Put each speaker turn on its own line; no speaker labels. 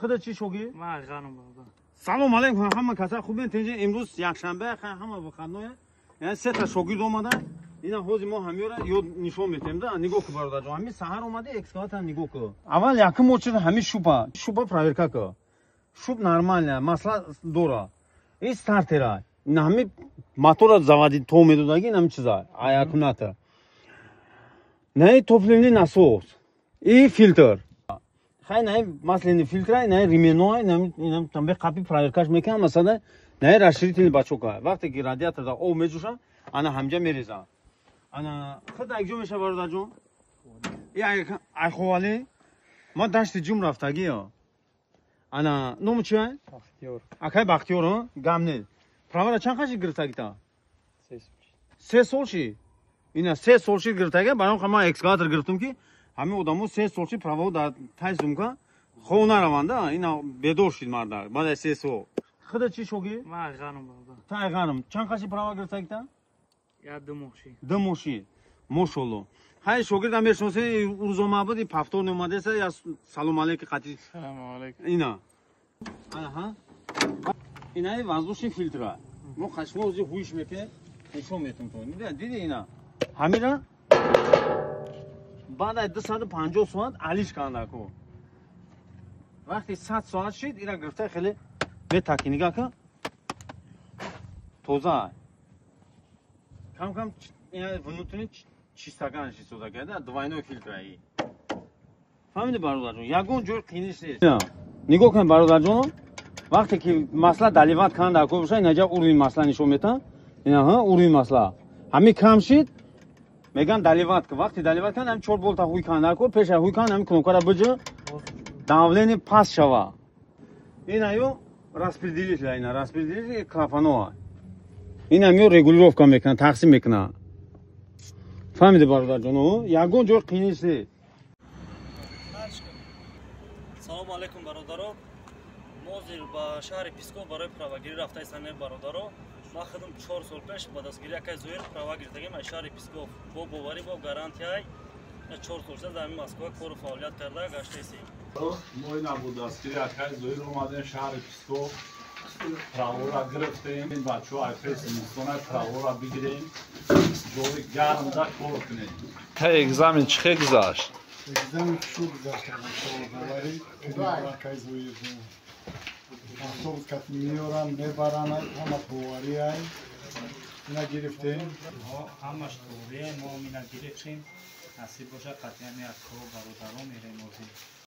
Худа чӣ шогирд?
Ман Айғаном, бародар.
Салом алейкум, ҳама каса хубен, тинҷи. Имрӯз якшанбе, ҳама выходной. Яъне сета шогирд омада. Ина ҳозир мо ҳамёра ёд нишон метем да. Нигоҳ ку, бародарҷон, ҳамин саҳар омади, экскаватор нигоҳ ку. Аввал якум очередь ҳамин шупа проверка ку. Шуп нормально, масла дора. И стартера. Ина ҳамин мотора заводи то медодаги, ин ҳамин чиза. Аккумулятор. На топливный насос. И фильтр. Хай, на масляный фильтр, на ременной, на там қапи проверкаш мекунам, масалан, на расширительный бачока. Вақте ки радиатор да об меҷӯша, ана ҳамҷа мереза. Ана худ якҷо меша, бародарҷон. И айховале ма дашти ҷум рафтагиё. Ана ному чи?
Бахтиёр.
Акай Бахтиёр, гам не. Правара чанд қаши гирифтагита? 3 сол ши. Ина 3 сол ши гирифтага, баром ман экскаватор гирифтам, ки ҳамин одамо 3 сол ши право дар тай сумка хов нараванда. Ина бедор шид мардак баъд аз 3 сол. Худа чӣ шогирд?
Ман Айғаном, бародар.
Та Айғаном. Чанд қаши права гирифтагита?
Я 2 моҳ ши.
2 моҳ ши. Мошолло. Ҳай, шогирдам мешиносе, рӯзома буд, повторно омадеса, я салом алейки қати.
Салом алейкум.
Ина. Аҳа. Инаи воздушный фильтра. Мо қашмо ози ҳуиш меке, нишон метум то. Диди, ина. Ҳамира баъд аз 250 соат алиш кандаку. Вақти 100 соат шид, ира гирифта хеле бетаки, нигаҳ кун. Тоза. Кам кам ина внутренний чистакан шисода карда, двойной фильтраи. Фаҳмиди, бародарҷон, ягон ҷой қиниш нест. Нигоҳ кун, бародарҷон, вақте ки масла доливать канда ко боша, инаҷа уровень масла нишон метан. Ина ҳа уровень масла. Ҳамин кам шид, меган доливать ку. Вақте доливать кан, ҳамин чор болта ҳуй канда ко, пеша ҳуй кан, ҳамин кнопкара биҷа, давление паст шава. Ина ё распределитель, ина распределитель клапанова. Ина миё регулировка мекунад, тақсим мекунад. Фаҳмиди, бародарҷон, ягон ҷой қиниш нест.
Салому алейкум, бародаро. Мо ҳозир ба шаҳри Псков барои правагирӣ рафта истанем, бародаро. Ман худам 4 сол пеш ба дастгирии акай Зоир права гирифтагим аз шаҳри Псков, бо боварӣ, бо гарантияй. 4 сол шуда дар ҳамин Москва кору фаъолият карда гаштаистем.
Мо ина бо дастгирии акай Зоир омадем шаҳри Псков, правора гирифтем. Бачаҳо, айфе зимистона правора бигирем, ҷои гармда кор кунем.
Экзамен чӣ хел гузашт?
Экзамен шуд гузашт, боварӣ акай Зоир. Автобус кат меёранд, мебаранд, ҳама боварӣ ай. Ина гирифтем.
Ҳамаш туғрие, мо ина гирифтем. Насиб боша, қатъиян як бародарон мерем озир.